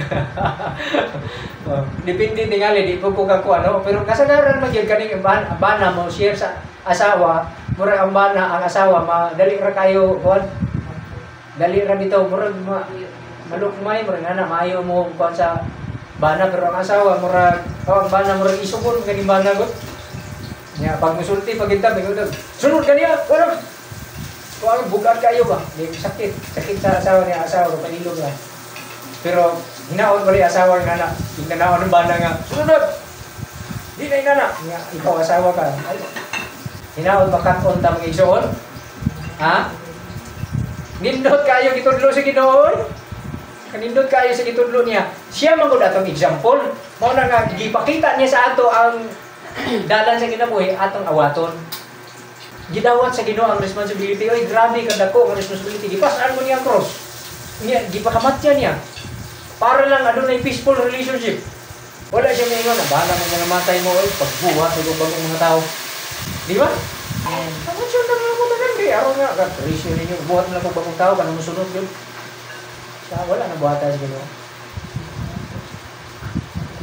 Oh, depende tingali di po ko kako ano, pero kasagaran man gyud kaning bana mo share sa asawa, murag ang bana ang asawa madali ra kayo kuan. Dali ra bitaw murag malukmay murag ana maayo mo kuan sa bana, pero ang asawa murag oh, ang bana murag isugon kaning bana gud. Nya pag musulti pag kita mingon, "Sunod ka niya." Wala. Kuan bugat kayo ba? Di sakit. Sakit sa asawa niya, asawa ko pailog lang. Pero hinaon ba asawa nga na, ginanaon ng bana nga, "Sunod. Di na inana." Nga, ikaw asawa ka. Ay, hinaon ba kat-on ta mga igsoon? Ha? Nindot kayo gitudlo sa Ginoo. Kanindot kayo sa gitudlo niya. Siya man gud atong example. Mao na nga gipakita niya sa ato ang dalan sa kinabuhi atong awaton. Gidawat sa Ginoo ang responsibility. Oy, grabe ka dako ang responsibility. Gipas-an mo niya ang cross. Niya gipakamatya niya. Para lang adunay peaceful relationship. Wala siya maingon na bahala mo mga matay mo oy pagbuhat og bagong mga tao. Di ba? Ako siya na mo tanan kay aron nga ka presyo ninyo buhat na lang og bagong tao kanang mosunod yun. Sa wala na buhatan sa Ginoo.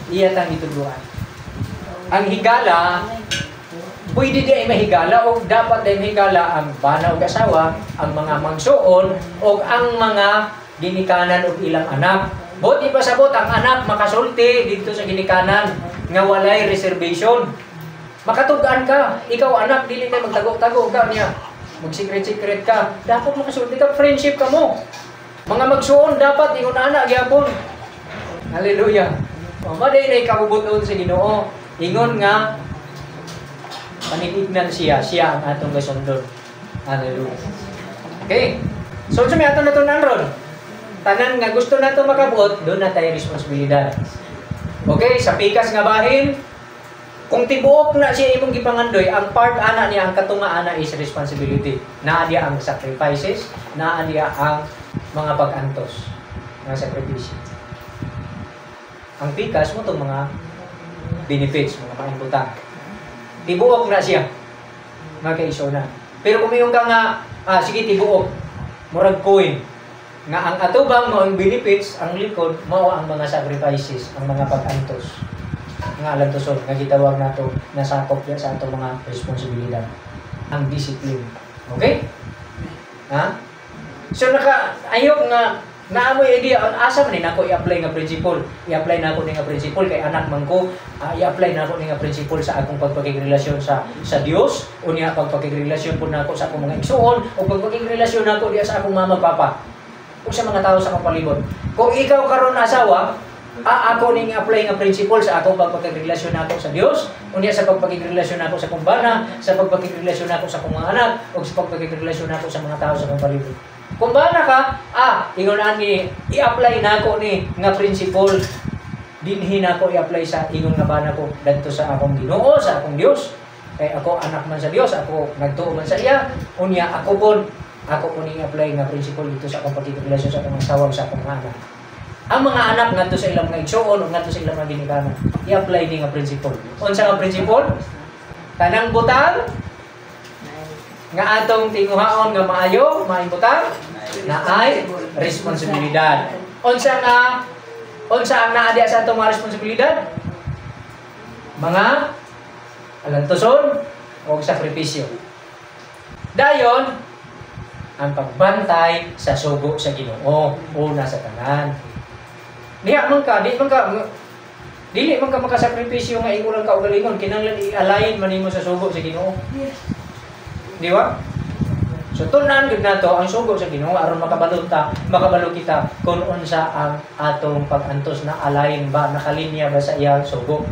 Iya tang gitudloan. Ang higala, pwede di ay mahigala o dapat ay mahigala ang bana og asawa, ang mga magsuon o ang mga ginikanan og ilang anak. Bot ipasabot ang anak makasulti dito sa ginikanan nga walay reservation. Makatug-an ka, ikaw anak dili na magtago-tago ka niya. Mag-secret-secret ka, dapat makasulti ka, friendship ka mo. Mga magsuon dapat ingon ana gyapon. Hallelujah. O maday na ikabubuton sa Ginoo. Ingon nga panilignan siya, siya ang atong gasundon. Hallelujah. Okay. So unsa may atong natun-an ron? Tanan nga gusto nato makabuot, doon na tayo responsibilidad. Okay, sa pikas nga bahin, kung tibuok na siya imong gipangandoy, ang part ana niya, ang katunga ana is responsibility. Naa diya ang sacrifices, naa diya ang mga pag-antos, mga sakripisyo. Ang pikas mo itong mga benefits, mga maimbutan. Tibuok na siya, mga kaisona. Pero kung mayon ka nga, sige tibuok, murag coin, nga ang atubang mao ang benefits, ang likod, mao ang mga sacrifices, ang mga pag-antos, nga alantoson, nga gitawag nato, nasakop ya sa atong mga responsibilidad. Ang discipline. Okay? Ha? So naka ayok nga naamoy idea on asa man ni nako i-apply nga principle. I-apply nako ni nga principle kay anak man ko, i-apply nako ni nga principle sa akong pagpakigrelasyon sa Dios, unya pagpakigrelasyon pud nako sa akong mga igsuon o pagpakigrelasyon nako diya sa akong mama papa o sa mga tao sa akong palibot. Kung ikaw karon asawa, ako ning i-apply nga principle sa akong pagpakigrelasyon nako sa Dios, unya sa pagpakigrelasyon nako sa akong bana, sa pagpakigrelasyon nako sa akong mga anak, o sa pagpakigrelasyon nako sa mga tao sa akong palibot. Kung bana ka, ingon ani i-apply nako ni nga principle dinhi nako i-apply sa ingon nga bana ko dadto sa akong Ginoo, sa akong Dios. Kay ako anak man sa Dios, ako nagtuo man sa iya, unya ako po ni i-apply nga principle dito sa akong pagkikrelasyon sa akong asawa sa akong mga anak. Ang mga anak ngadto sa ilang mga igsuon o ngadto sa ilang mga ginikanan, i-apply ni nga principle. Unsa nga principle? Tanang butang nga atong tinguhaon nga maayo, maayong butang, na ay responsibilidad. Unsa ang naa diya sa atong mga responsibilidad? Mga alantoson o sakripisyo. Dayon, ang pagbantay sa sugo sa Ginoo, una sa tanan. Diha man ka, di man ka, dili man ka makasakripisyo nga imo lang kaugalingon, kinahanglan i-align man nimo sa sugo sa Ginoo. Yes. Di ba? So tun-an gyud nato ang sugo sa Ginoo aron makabalo ta, makabalo kita kung unsa ang atong pag-antos na align ba, nakalinya ba sa iyang sugo.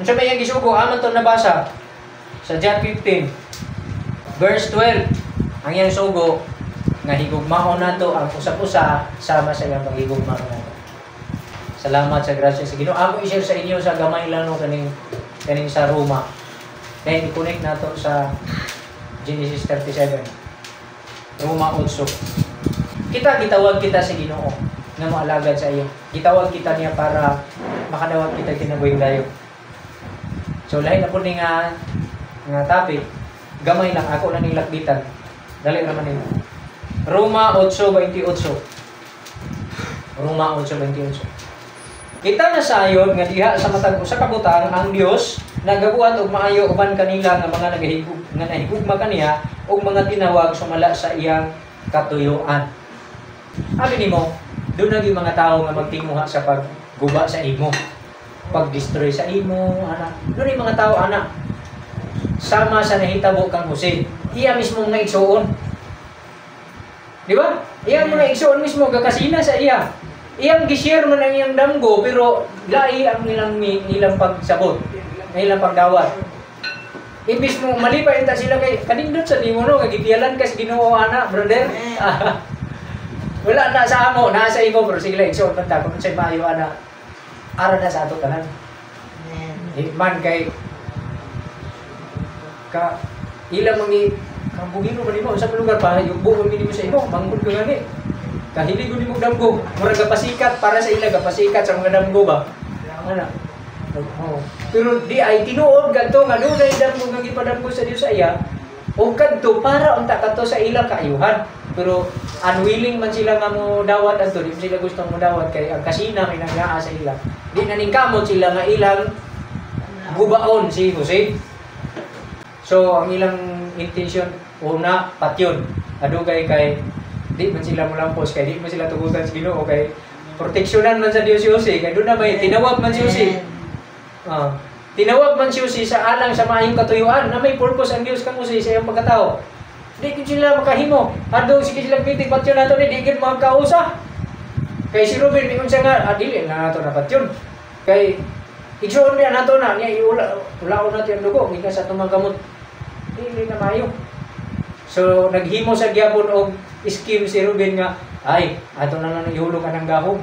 Unsa may iyang gisugo? Aman to nabasa sa John 15 verse 12. Ang iyang sugo nga higugmaon nato ang usab-usa sama sa iyang paghigugma nato. Salamat sa grasya sa Ginoo. Ako i-share sa inyo sa gamay lang no kaning kaning sa Roma. Then i-connect nato sa Genesis 37. Roma 8. Kita gitawag kita sa Ginoo nga moalagad sa iya. Gitawag kita niya para makadawat kita kinabuhing dayo. So lahi na po ni nga nga topic, gamay lang ako lang ning lakbitan. Dali ra man nila. Roma 8:28. Roma 8:28. Kita nasayod nga diha sa matag usa ka butang ang Dios nagabuhat og maayo uban kanila nga mga nagahigug nga nahigugma kaniya ug mga tinawag sumala sa iyang katuyuan. Abi nimo, doon na mga tao nga magtinguha sa pagguba sa imo, pag-destroy sa imo, ana. Doon yung mga tao, ana. Sama sa nahitabo kang Jose. Iya mismo nga igsuon. Di ba? Iyang mga igsuon mismo gakasina sa iya. Iyang gi-share man ang iyang damgo, pero lahi ang ilang ilang pagsabot, ang ilang pagdawat. Imbis mo malipay ta sila kay kanindot sa nimo, no, nga gipiyalan ka sa Ginoo ana, brother. Wala na sa amo, naa sa imo, pero sige lang, igsuon man ta kung unsay maayo ana. Ara na sa ato tanan. Amen. Di man kay ka ilang mga kambugino man nimo sa lugar pa yugbo man nimo sa imo manggod ka gani. Kahilig ko nimo damgo, murag gapasikat para sa ila, gapasikat sa mga damgo ba. Ana. Oh. Pero di ay tinuod kadto nga dunay damgo nga gipadamgo sa Dios sa iya o kadto para unta kadto sa ilang kaayuhan. Pero unwilling man sila nga mo dawat adto, di man sila gusto mo dawat kay ang kasina may nangaa sa ila. Di na ningkamot sila nga ilang gubaon si Jose. So ang ilang intention una, patyon. Adugay kay di man sila molampos kay di man sila tugutan sa Ginoo kay proteksyonan man sa Dios si Jose kay doon na may tinawag man si Jose. Ah, tinawag man si Jose sa alang sa maayong katuyuan na may purpose ang Dios kang Jose sa iyang pagkatao. Di gid sila makahimo. Adto sige sila meeting, patyon nato ni, di gid magkausa. Kay si Ruben mingon siya nga, ah, dili na nato na patyon. Kay igsuon niya nato na niya iula ulaon nato yung dugo gikan sa atong mga kamot. Dili na maayo. So naghimo sa gyapon og scheme si Ruben nga, ay, ato na lang ihulog anang gahom.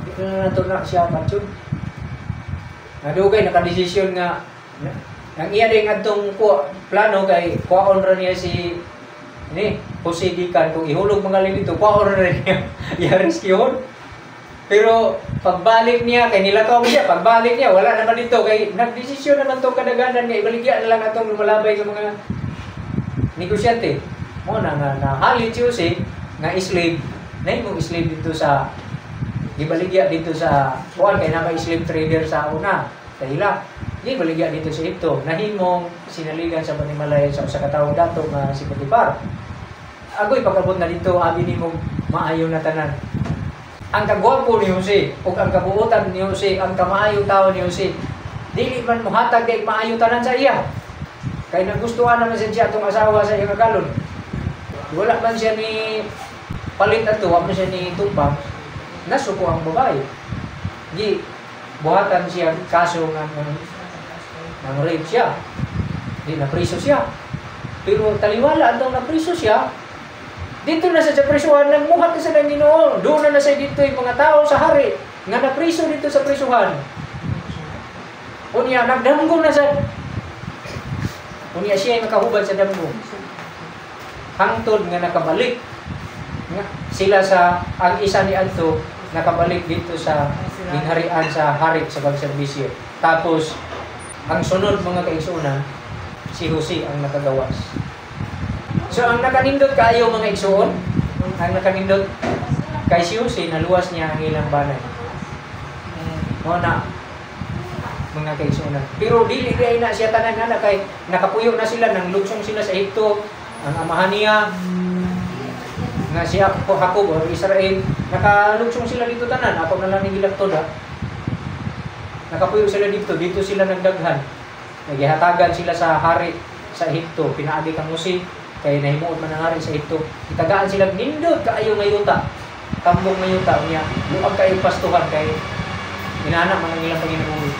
Di na nato na siya patyon. Nadugay nakadesisyon nga ang iya din adtong plano kay kuwaon ra niya si ni Jose gikan kung ihulog mga dito, kuwaon ra niya, iya rescue. Pero pagbalik niya kay nilakaw mo siya, pagbalik niya wala naman dito kay nagdesisyon naman tong kadaganan nga ibaligya na lang atong lumalabay nga mga negosyante. Mo na nga nahalin si Jose nga slave, nahimong slave dito sa gibaligya dito sa kuan kay naa slave trader sa una sa ila. Gibaligya dito sa Ehipto, nahimong sinaligan sa panimalay sa usa ka tawo dato nga si Potifar. Agoy pag-abot na dito, abi nimo maayo na tanan. Ang kagwapo ni Jose ug ang kabuotan ni Jose, ang kamaayong tawo ni Jose, dili man mohatag kay maayo tanan sa iya. Kay nagustuhan naman siya atong asawa sa iyang agalon. Wala man siya ni palit ato, wa man siya ni tumpang, nasuko ang babae. Gi buhatan siya kaso nga nang rape siya. Di napriso siya. Pero taliwala atong napriso siya, dito na sa prisuhan, nagmuhat na sa ng Ginoo. Doon na na sa dito yung mga tao sa hari nga napriso dito sa prisuhan. Unya, nagdamgo na sa... Unya siya ay makahubad sa damgo. Hangtod nga nakabalik nga sila sa ang isa ni Anto nakabalik dito sa gingharian sa hari sa pagserbisyo. Tapos ang sunod, mga kaigsuonan, si Jose ang nakagawas. So ang nakanindot kaayo, mga igsuon, ang nakanindot kay si Jose, naluwas niya ang ilang banay. Mo na, mga kaigsuonan. Pero dili di na siya tanan na kay nakapuyo na sila, nang lugsong sila sa Ehipto, ang amahan niya nga si Jacob or Israel, nakalugsong sila dito tanan, ako na lang ni gilaktod ha. Nakapuyo sila dito, dito sila nagdaghan. Nagihatagan sila sa hari sa Ehipto, pinaagi kang Jose kay nahimuot man ang hari sa Ehipto. Itagaan sila nindot kaayo nga yuta. Tambong nga yuta niya, luag kayo pastuhan kay inana man ang ilang panginabuhi.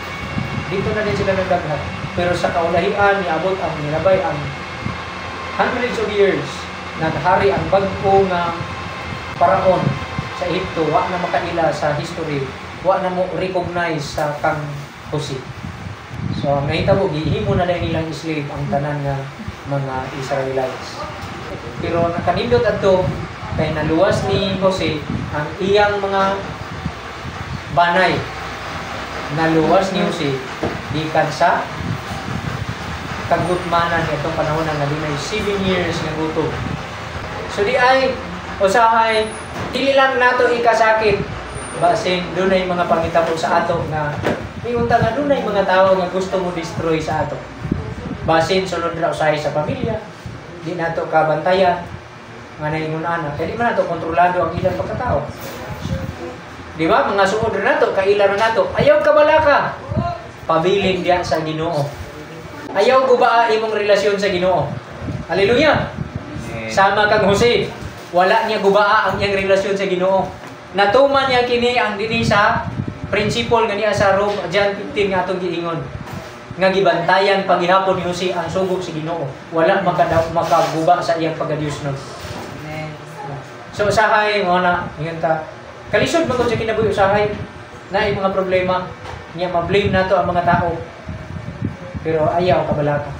Dito na din sila nagdaghan. Pero sa kaulahian, niabot ang nilabay ang hundreds of years naghari ang bag-o nga paraon sa Ehipto, wa na makaila sa history, wa na mo recognize sa kang Jose. So ang nahitabo, gihimo na lang nilang slave ang tanan nga mga Israelites. Pero nakanindot adto kay naluwas ni Jose ang iyang mga banay. Naluwas ni Jose gikan sa kagutmanan itong panahon na dunay 7 years nga gutom. So di ay usahay dili lang nato ikasakit basin dunay mga pangitabo sa ato nga miunta nga dunay mga tawo nga gusto mo destroy sa ato. Basin sunod ra usahay sa pamilya, di nato kabantayan nga naingon ana kay di man nato kontrolado ang ilang pagkatao. Di ba? Mga suod ra nato, kaila ra nato. Ayaw kabalaka. Pabilin diya sa Ginoo. Ayaw gubaa imong relasyon sa Ginoo. Hallelujah. Amen. Sama kang Jose, wala niya gubaa ang iyang relasyon sa Ginoo. Natuman niya kini ang dinhi sa principle nga niya sa Rome John 15 nga atong giingon nga gibantayan paghihapon ni Jose ang sugo sa Ginoo. Wala makaguba sa iyang pagka-Diyos no. Amen. So usahay mo na ingon ta. Kalisod man gud sa kinabuhi usahay na mga problema niya, ma-blame nato ang mga tao. Pero ayaw kabalaka.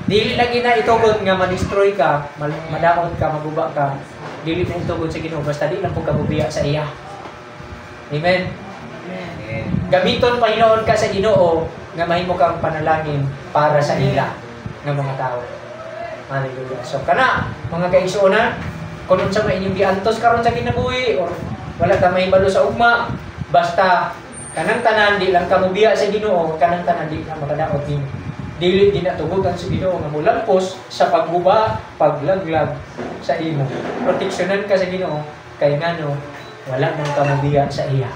Dili lagi na itugot nga ma-destroy ka, madaot ka, maguba ka. Dili na itugot sa Ginoo, basta di lang pud ka mubiya sa iya. Amen. Amen. Amen. Gamiton Panginoon ka sa Ginoo nga mahimo kang panalangin para sa ila nga mga tao. Hallelujah. So kana mga kaigsuonan, kung unsa may inyong giantos karon sa kinabuhi or wala ka mahibalo sa ugma, basta kanang tanan di lang ka mobiya sa Ginoo, kanang tanan di na makadaot nimo. Dili din na tugutan sa Ginoo nga mulampos sa pagguba, paglaglag sa imo. Proteksyonan ka sa Ginoo kay ngano wala man ka mobiya sa iya.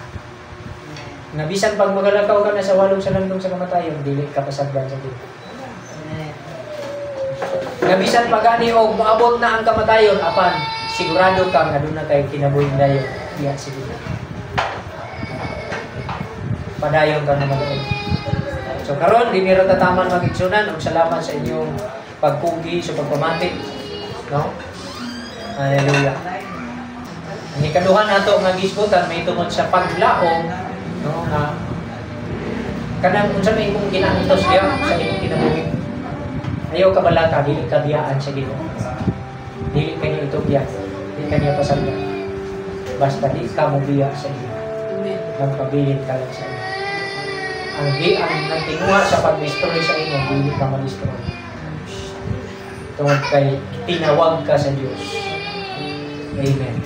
Nga bisan pag magalakaw ka na sa walong sa landong sa kamatayon, dili ka pasagdan sa Ginoo. Amen. Nga bisan pa gani og moabot na ang kamatayon, apan sigurado ka nga duna kay kinabuhing dayon diya sa Ginoo. Padayon ka na mag. So karon dinhi ra tataman, mga igsuonan, ug salamat sa inyong pagkugi sa pagpamati. No? Hallelujah. Ang ikaduha nato nga gisgutan may tungod sa paglaom, no, nga kanang unsa may imong ginaantos diya sa imong kinabuhi. Ayaw ka balaka, dili ka biyaan sa Ginoo. Dili ka niya itugyan, dili ka niya pasagdan. Basta di ka mobiya sa iya. Amen. Magpabilin ka lang sa iya. Ang nagtinguha sa pag-destroy sa imo, dili ka ma-destroy. Tungod kay tinawag ka sa Dios. Amen.